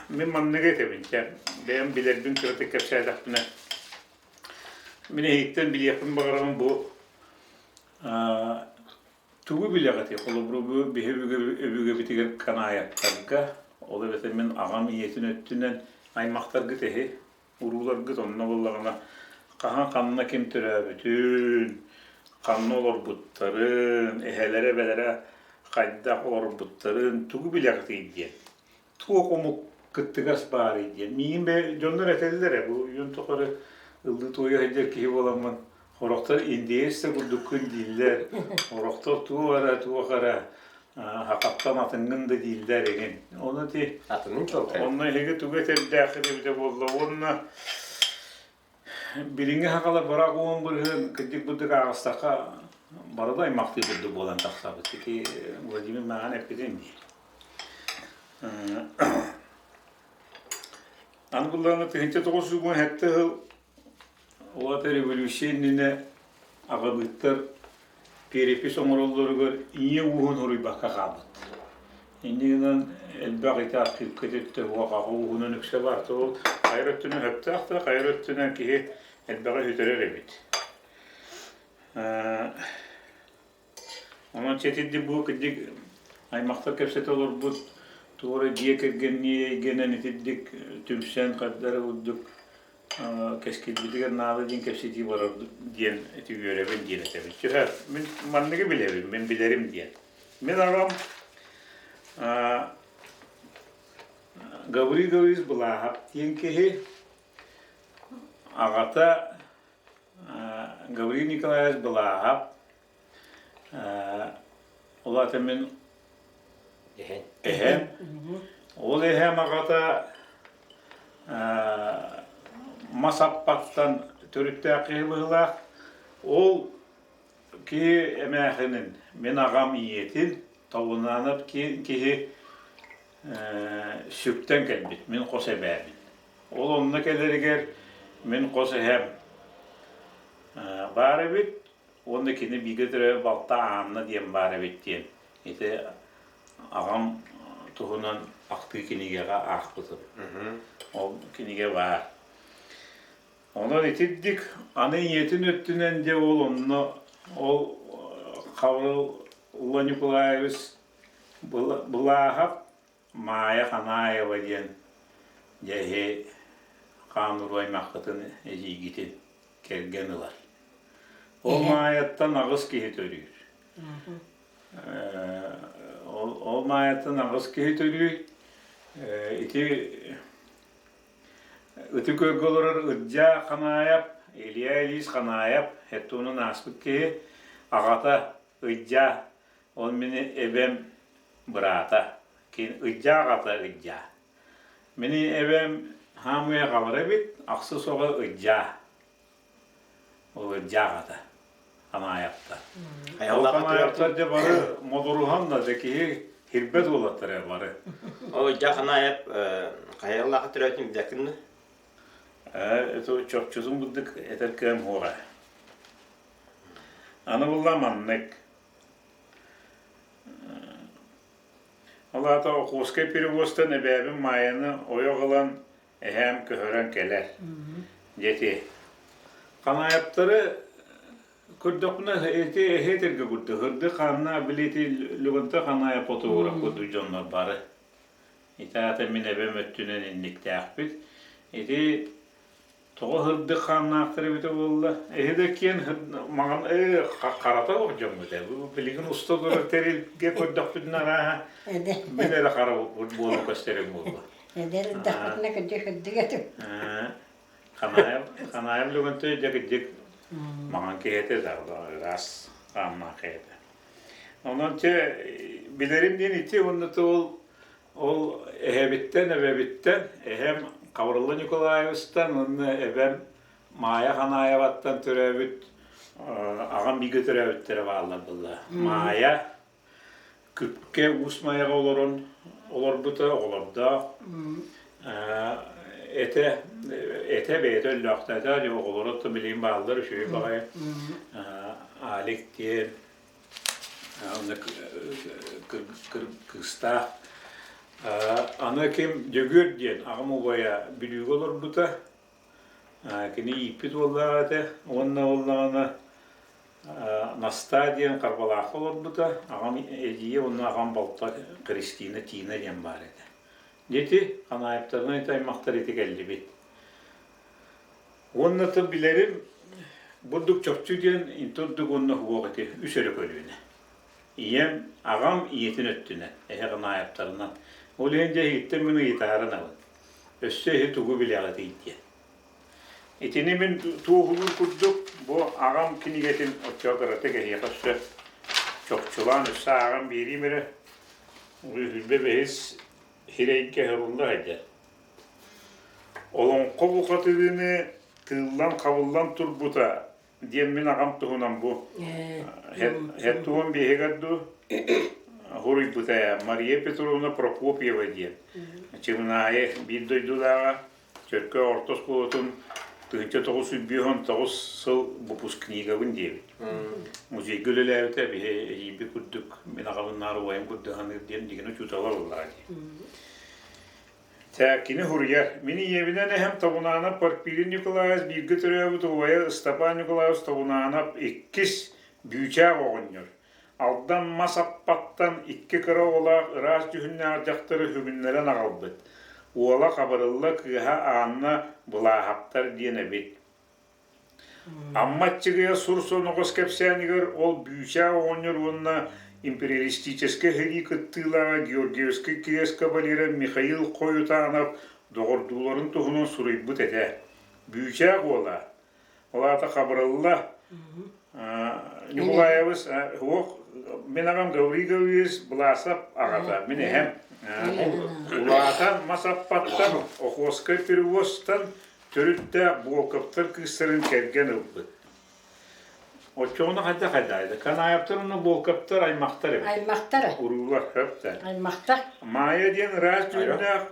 Мин манныгы этэбин, чэ, бэйэм билэрбин кыратык кэпсээтэхпинэ, мин эһигиттэн билиэхпин баҕарабын бу тугу билэҕитий? Холобура, бу биһи өбүгэбитигэр Канаайаттарга, ол эбэтэр мин аҕам ийэтин өттүнэн аймахтаргыт эһи Урууларгыт онно буоллаҕына хаһан ханна ким төрөөбүтүн, ханна олорбуттарын, эһэлэрэ-эбэлэрэ хайдах олорбуттарын тугу билэҕитий диэн. Туох омук кыттыгас баарый диэн. Миигин бэйэ дьоннор этэллэр ээ, бу үйэм тухары ыллыы-туойа сылдьар киһи буоламмын, сорохтор индеец да курдуккун дииллэр, сорохтор туох эрэ, туох эрэ хахаттан атыҥҥын да дииллэр эҥин. Ону ити
Атынын чуолкай.
Онно эһиги тугу этэрдээххит эбитэ буолла уонна билиҥҥи сахалар быраак уон бырыһыан кырдьык бырдык ааҕыстахха бары да аймахтыы курдук буолан тахсабыт. Ити Владимир мааҕын эппитин дии. Аны буллаҕына 1917 сыл Улаата революция иннинэ аҕабыыттар перепись оҥороллоругар ийэ ууһун уруйбакка хаалбыт. Инньэ гынан элбэх ити архивка өттө уох аҕа ууһунан үксэ баар. Ол хайа өттүнэн сөптөөх да, хайа өттүнэн киһи элбэҕи сүтэрэр эбит. Онон чэтирдик бу кырдьык аймахтар кэпсэтэ олорбут туора дьиэ кэргэннии эйгэнэн итирдик түмсэн хардары курдук кэскилбитигэр наада диэн кэпсэтии барар диэн ити үөрэбин диэн этэбин. Түһэ мин манныгы билэбин, мин билэрим диэн. Мин аҕам Гаврил Гаврилович Былааһап диэн киһи аҕата Гаврил Николаевич Былааһап ол аата мин эһэм. Ол эһэм аҕата мас аппаттан төрүттээх киһи быһыылаах. Ол киһи эмээхинин, мин аҕам ийэтин, Тобунаанап киһи сүктэн кэлбит, мин хос эбээбин. Ол онно кэлэригэр мин хос эһэм баар эбит уонна кини бииргэ төрөөбүт балта Анна диэн баар эбит диэн ити аҕам туһунан ахтыы кинигэҕэ аахпытым. Ол кинигэ баар. Онон итирдик аны ийэтин өттүнэн дьэ ол онно ол Хабырылла Ньукулаевич Былааһап Маайа Ханаева диэн дьэ эһи хаан уруу аймаххытын эдьиийгитин кэргэн ылар. Ол Маайаттан аҕыс киһи төрүүр. Ол, ол Маайаттан аҕыс киһи төрүүр. Ити Ытык Күөлгэ олорор Ырдьаа Ханаайап, Илья Ильич Ханаайап, Хеттунун ааспыт киһи, аҕата Ыйдьаа, ол мин эбэм быраата. Кин ыдьаа аҕата ыдьаа. Мини эбэм хаамыйа аҕалара эбит, ахсыс оҕо ыдьаа. Ол ыдьаа аҕата. Ханаайаптар. Ол Ханаайаптар дьэ бары модуруһан да дьэ киһи хирбэт уолаттар ээ бары.
Ол ыдьаа Ханаайап хайалаах төрөөтүн билэккин да?
Ээ, это чопчутун курдук этэр кыам суоҕа. Аны булла маннык. Ол аата Охуоскай перевозтан эбээбин Маайаны ойох ылан эһээм көһөрөн кэлэр. Дьэти. Ханаайаптары көрдөхпүнэ ити эһи этэргэ курдук ырды хаанна билити Лөгөнтө Ханаайап отугура курдук дьоннор бары. Ити аата мин эбэм өттүнэн инниктээхпит. Ити Тоҕо сырдык хааннаахтар эбитэ буолла? Эһи да киэн маҥан харата суох дьоммут ээ. Билигин уста турар тэрилгэ көрдөхпүтүнэ арааһа мин эрэ хара буолан көстөрүм буолла.
Эдэр эрдэхпитинэ кырдьык сырдык этим.
Ханаайым Ханаайым Лөгөнтөй дьэ кырдьык маҥан киһи этэ ыраас хааннаах киһи этэ. Онон чэ билэрим диэн ити уонна ол Ол эһэбиттэн, эбэбиттэн, эһэм Хабырылла Николаевичтан уонна эбэм Маайа Ханаеваттан төрөөбүт аҕам бииргэ төрөөбүттэрэ бааллар буолла. Маайа Күпкэ Уус Майаҕа олорон олорбута, оҕолордоох. Этэ, этэ бэйэтэ өллөөхтөөтө, оҕолоро билигин бааллар үчүгэй баҕайы. Алик диэн Онно кыыстаах. Аны ким Дьөгүөр диэн аҕам убайа Бүлүүгэ олорбута. Кини ииппит уоллаах этэ. Уонна буоллаҕына Настаа диэн Харбалаахха олорбута. Аҕам эдьиийэ уонна аҕам балта Кристина Тина диэн баар этэ. Дьэ Ханаайыптарынан ити аймахтар ити кэллибит. Уонна то билэрим бурдук чопчу диэн интурдук уонна уһуох ити үс эрэ көлүөнэ. Ийэм, аҕам ийэтин өттүнэн, эһэ Ханаайаптарынан. Ол иһин дьэ иһиттэн мин ыйытаарын абын. Өссө иһи тугу билэҕитий диэн. Итини мин туоһулуур курдук бу аҕам кинигэтин оччоҕо кыратык эһиэхэ өссө чопчулаан өссө ааҕан биэриим эрэ. Үһүрбэ бэһис сирэйгэ ыһылла сылдьар. Олоҥхо бухатыырыны тыыллан-хабыллан турбута диэн мин аҕам туһунан бу һэттуон биэһигэр дуу суруйбута ээ Мария Петровна Прокопьева диэн Чымнаайы биир дойдулааҕа Чөркөөх орто оскуолатын 1959 сыл выпускнигабын диэбит. Музейга үлэлээбитэ биһи эдьиийбит курдук мин аҕабын наар убайым курдук саныыр диэн дигин учуутала буоллаҕа дии. Чэ, кини суруйар. Мин ийэбинэн эһэм Тобунаанап Порфирий Николаевич бииргэ төрөөбүт убайа Ыстапаан Николаевич Тобунаанап иккис Бүүчээх оҕонньор. Алдан мас аппаттан икки кыра оҕолоох ыраас дьүһүннээх дьахтары үһүгүннэрэн аҕалбыт. Уола Хабырылла, кыыһа Анна Былааһаптар диэн эбит. Амма Аччыгыйа сур соноҕос кэпсээнигэр ол Бүүчээ оҕонньор уонна империалистическай сэрии кыттыылааҕа Георгиевскай кириэс кавалера Михаил Хоютанов доҕордууларын туһунан суруйбут этэ. Бүүчээх уола Ол аата Хабырылла Ньукулаайабыс суох мин аҕам Гаврил Гаврильевич Былаасап аҕата мин эһэм улаатан мас аппаттан Охуоскай перевозтан төрүттээх Буолкаптар кыыстарын кэргэн ылбыт. Оччоҕуна хайдах хайдаайда? Канаевтар уонна Буолкаптар аймахтар эбит.
Аймахтар.
Уруулар хөптөр.
Аймахтар.
Маайа диэн ыраас дьүһүннээх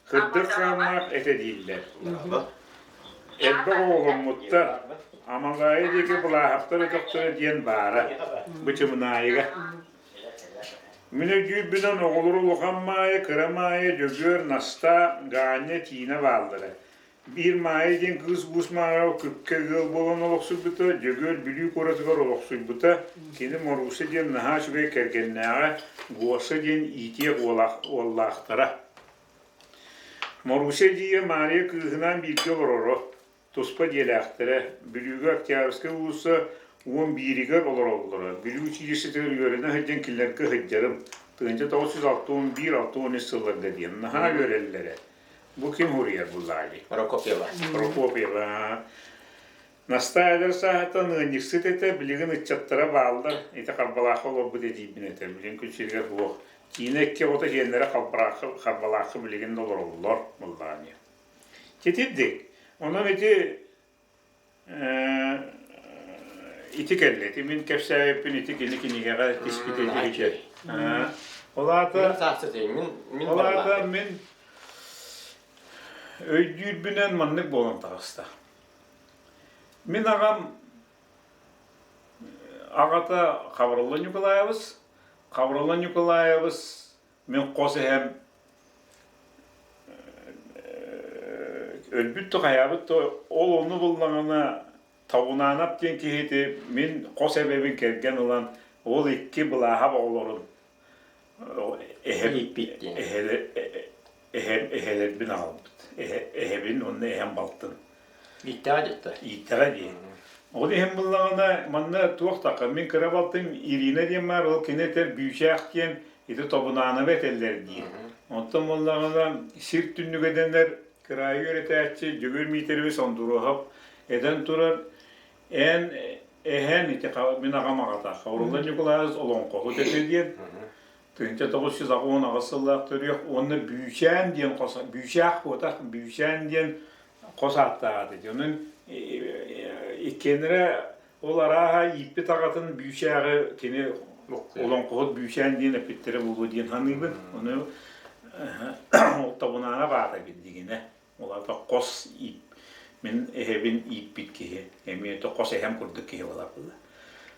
Кырдык хааннаах этэ дииллэр. Элбэх оҕоломмуттар. Амалаайы диэки Былааһаптар өтөхтөрө диэн баара. Бычымынаайыга. Мин өйдүүрбүнэн оҕолору Улахан Маайа, Кыра Маайа, Дьөгүөр, Настаа, Ганя, Тина бааллара. Биир Маайа диэн кыыс Уус Маайаҕа Күпкэ ыал буолан олохсуйбута, Дьөгүөр Бүлүү куоратыгар олохсуйбута. Кини Моруса диэн наһаа үчүгэй кэргэннээҕэ, Гоша диэн иитиэх уоллаахтара. Маруся эдьиийэ Маарыйа кыыһынаан бииргэ олороро, туспа дьиэлээхтэрэ, Бүлүүгэ Октябрьскай уулусса 11-игэр олороллоро. Бүлүү училищетыгар үөрэнэ сылдьан кинилэргэ сылдьарым, 1961-63 сылларга диэн наһаа үөрэллэрэ. Бу ким суруйар буллаҕа дии?
Прокопьева.
Прокопьева. Настаа эдэр сааһыттан ыанньыксыт этэ, билигин ыччаттара бааллар. Ити Харбалаахха олорбут эдьиийбин этэ. Билигин күн сиригэр суох. Киинэ икки оҕото сиэннэрэ Халбараахха Харбалаахха билигин да олороллор буоллаҕа Итирдик. Онон ити ити кэллэ. Ити мин кэпсээбиппин ити кини кинигэҕэ тиспитэ ити. Ол аата ол аата мин өйдүүрбүнэн маннык буолан таҕыста. Мин аҕам аҕата Хабырылла Ньукулаайабыс. Хабырылла Ньукулаайабыс мин хос эһэм өлбүт да хайаабыт да ол ону буллаҕына Табунаанап диэн киһити мин хос эбэбин кэргэн ылан ол икки былааһап оҕолорун эһэм эһэм эһэлэрбин аҕалбыт эһэбин уонна эһэм балтын
Ииттэҕэ диэттэ.
Ииттэҕэ дии. Ол иһин буллаҕына манна туох таха мин кыра балтым Ирина диэн баар ол кини этэр Бүүчээх диэн ити Тобунаанабы этэллэр диир. Онтон буоллаҕына сир түннүгэ дэнэр кыраайы үөрэтээччи Дьөгүөр Миитэрэбис Ондуруоһап этэн турар эн эһэн ити мин аҕам аҕата Хабырылла Ньукулаайыс олоҥхоһут этэ диэн 1988 сыллаах төрүөх уонна Бүүчээн диэн хос Бүүчээх буотах Бүүчээн диэн хос ааттаах этэ. Онон иккиэннэрэ ол арааһа ииппит аҕатын Бүүчээҕи кини олоҥхоһут Бүүчээн диэн эппиттэрэ буолуо диэн саныыбын. Ону ол Табунаана баата билдигинэ. Ол аата хос мин эһэбин ииппит киһи, эмиэ хос эһэм курдук киһи буолар буолла.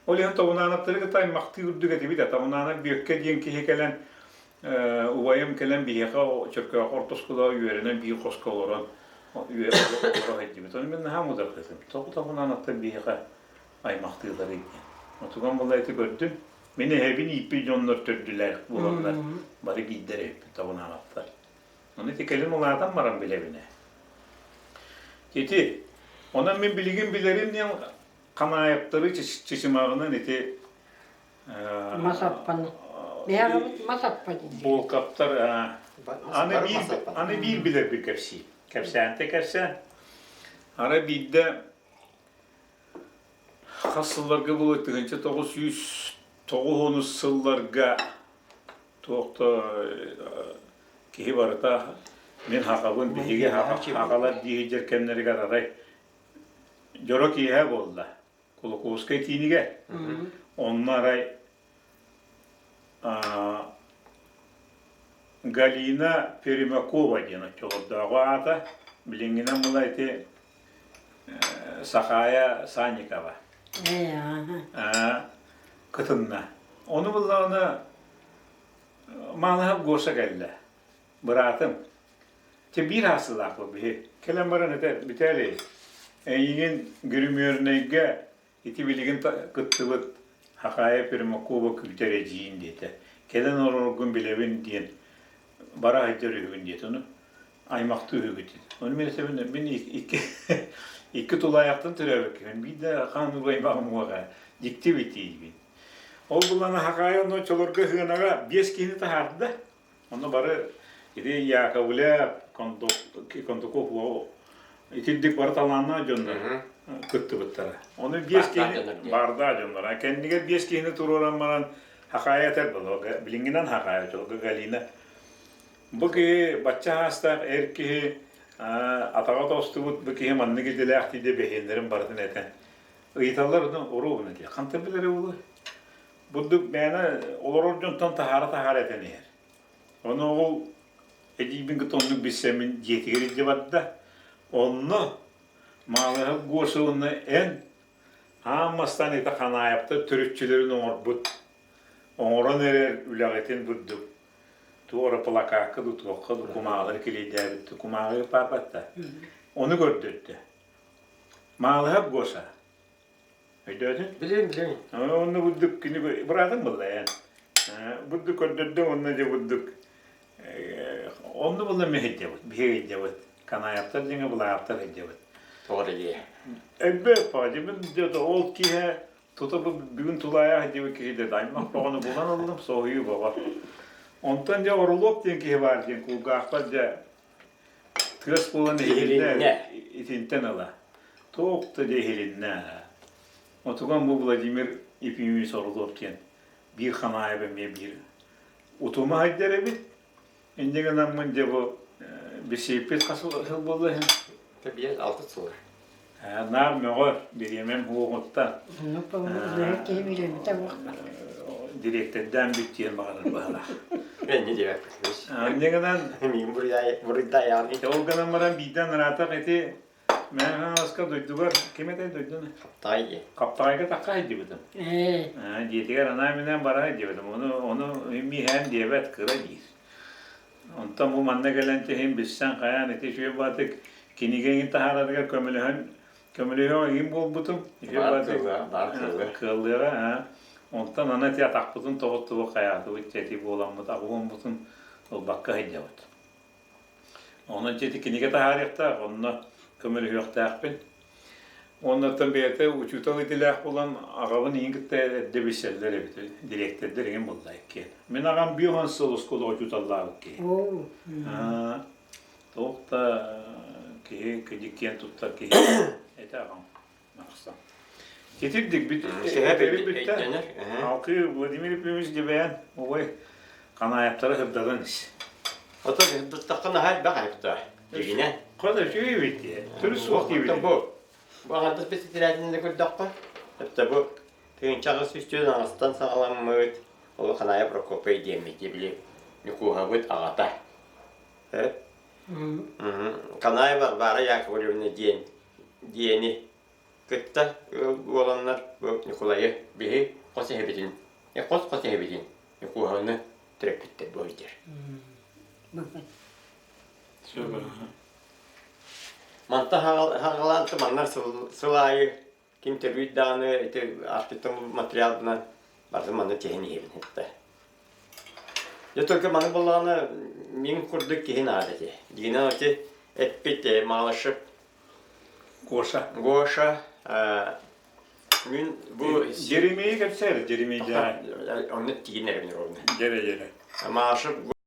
Ол иһин Тобунаановтары кытта аймахтыы үрдүк этибит. Тобунаанов Бүөккэ диэн киһи кэлэн, убайым кэлэн биһиэхэ Чөркөөх орто оскуолаҕа үөрэнэн биир хоско олорон олоро сылдьыбыт. Ону мин наһаа мударгытым. Тоҕо Тобунаановтар биһиэхэ аймахтыыларый диэн. Отуган була ити көрдүм. Мин эһэбин ииппит дьоннор төрдүлээх буоланнар бары биирдэр эбиппит Тобунаановтар. Ону ити кэлин улаатан баран билэбин ээ. Ити, онон мин билигин билэрим диэн Ханаайаптары чычымаҕынан ити
Мас аппан. Биһиэхэ мас аппа дииллэр.
Буолкаптар аны биир аны биир билэрбин кэпсии. Кэпсээнтэ кэпсээн. Ара биирдэ хас сылларга буолуой 1990 сылларга туох да киһи барыта мин хахабын биһиги хахалар дии сылдьар кэмнэригэр арай дьоро киэһэ буолла Кулаковскай киинигэр онно арай Галина Пермякова диэн оччолордооҕу аата билиҥҥинэн була ити Сахаайа Санникова кытынна. Ону буллаҕына Маалаһап Гоша кэллэ. Быраатым. Чэ биир аасылаахпыт биһи. Кэлэн баран этэ Виталий, эйигин Гүрүмүөрнэйгэ ити билигин кыттыбыт Хахаайа Пермякова күүтэр эдьиийин диэтэ. Кэлэн олороргун билэбин диэн бара сылдьар үһүгүн диэтэ. Ону аймахтыы үһүгүт диэтэ. Ону мин этэбин мин икки икки тулаайахтан төрөөбүккүн биир да хаан аймаҕым уоҕа дьикти битиибин. Ол булан Хахаайа онно чолорго сыанаҕа биэс киһини таһаарда. Онно бары ити Яковлев, Кондаков итирдик бары талааннаах дьоннор кыттыбыттара. Ону биэс киһини баардаах дьоннор. Кэннигэр биэс киһини туруоран баран Хахаайа этэр буолуо. Билиҥҥинэн Хахаайа чолго Галина. Бу киһи бачча аастаах эр киһи атаҕа тостубут бу киһи маннык идэлээх диде бэһиэннэрин барытын этэн ыйыталлар уруубуна дии. Хантан билэрэ буолуой? Бурдук мээнэ олорор дьонтон таһаара-таһаара этэн иһэр. Ону ол эдьиийбин кытта оннук билсэммин дьиэтигэр илдьэ барда. Онно Маалыһап Гоша уонна эн аан бастаан ити Ханаайаптар төрүччүлэрин оҥорбут, оҥорон эрэр үлэҕитин бурдук туох эрэ плакакка дуу, туохха дуу кумааҕылары килиэйдээбит кумааҕыга паапатта. Ону көрдөрдө. Маалыһап Гоша Өйдөөтүн?
Билим, билим.
Онно бурдук кини быраатым буолла ээ. Бурдук көрдөрдө онно дьэ бурдук онно буолла мэһэйдэбит, биһиэйдэбит. Канаевтар дьиҥэ былааптар өйдөбүт.
Тоҕо дии?
Элбэх баҕадьыбын дьэ ол киһи тута бу бүгүн тулаайах диэбит киһи дэ аймах бөҕөнү булан ыллым, соһуйуу бөҕө. Онтон дьэ Орлов диэн киһи баар диэн кулгаахпар дьэ Тыас буолан иһилиннэ итинтэн ыла. Туох да дьэ иһилиннэ. Отуган бу Владимир Ефимович Орлов диэн биир Ханаайап эмиэ биир. Утума хайдар эбит. Инньэ гынаммын дьэ бу бисииппит хас сыл буолла иһин?
Биэс алты сыл.
Наар мөҕөр, бириэмэм уоҕуттан.
Үлэһит киһи бириэмэтэ уох.
Дириэктэрдээн бүт диэн баҕарар быһалаах.
Энни диэбэппит.
Инньэ гынан
Миин буруйдаайаҕын.
Ол гынан баран биирдэн ыраатах ити Мэҥэ Хаҥаласка дойдугар ким этэй дойдуну?
Хаптаҕай диэн.
Хаптаҕайга тахха сылдьыбытым. Дьиэтигэр анаан-минээн бара сылдьыбытым. Ону ону миэхээн диэбэт кыра диир. Онтон бу манна кэлэн тэһин билсэн хайаан ити үчүгэй баатык кинигэ иҥин таһаарарыгар көмөлөһөн көмөлөһүөх иҥин буолбутум. Үчүгэй баатык кыаллыаҕа аа. Онтон аны ити атахпытын тоҕуттубут хайаатыбыт ити буоламмыт аҕуоммутун ылбакка сылдьабыт. Онон ити кинигэ таһаарыахтаах, онно көмөлөһүөхтээхпин. Уонна бэйэтэ учуутал идэлээх буолан аҕабын иһин кытта эрдэ билсэллэр эбит, дириэктэрдэр иҥин буолла иккиэн. Мин аҕам биир сыл оскуолаҕа учууталлаабыт киһи. Туох да киһи киһи киэн туттар киһи этэ аҕам. Махсан. Итирдик бүттэ. Бүттэ. Алкы Владимир Ефимович Дебэйэн ой Канаевтары сырдатан ис.
Ото сырдаттахха наһаа элбэх айыпта. Дьигинэ.
Хата үчүгэй эбит дии. Төрүт суох диэбит.
Бу бу аҥардас бэситирээтинэ көрдөххө, өттө бу 1848-астан саҕаламмыт ол Ханаев Прокопий диэммит били Ньукууһабыт аҕата. Канаев Варвара Яковлевна диэн диэни кытта ыал буоланнар бу Ньукулайы биһи хос эһэбитин хос-хос эһэбитин Ньукууһаны төрөппүттэр бу сылдьар. Манта хаҕалаан манна сыл аайы ким төрүүр даҕаны ити архитектон материалынан барытын манна тиһэн иһэбин этэ. Дьэ только маны буоллаҕына мин курдук киһи наада ити. Дигинэн ити эппит Малышев
Гоша.
Гоша мин бу
Еремейи кэпсээр Еремейдээ.
Онно тигинэрбин ровно.
Дьэрэ дьэрэ.
Малышев.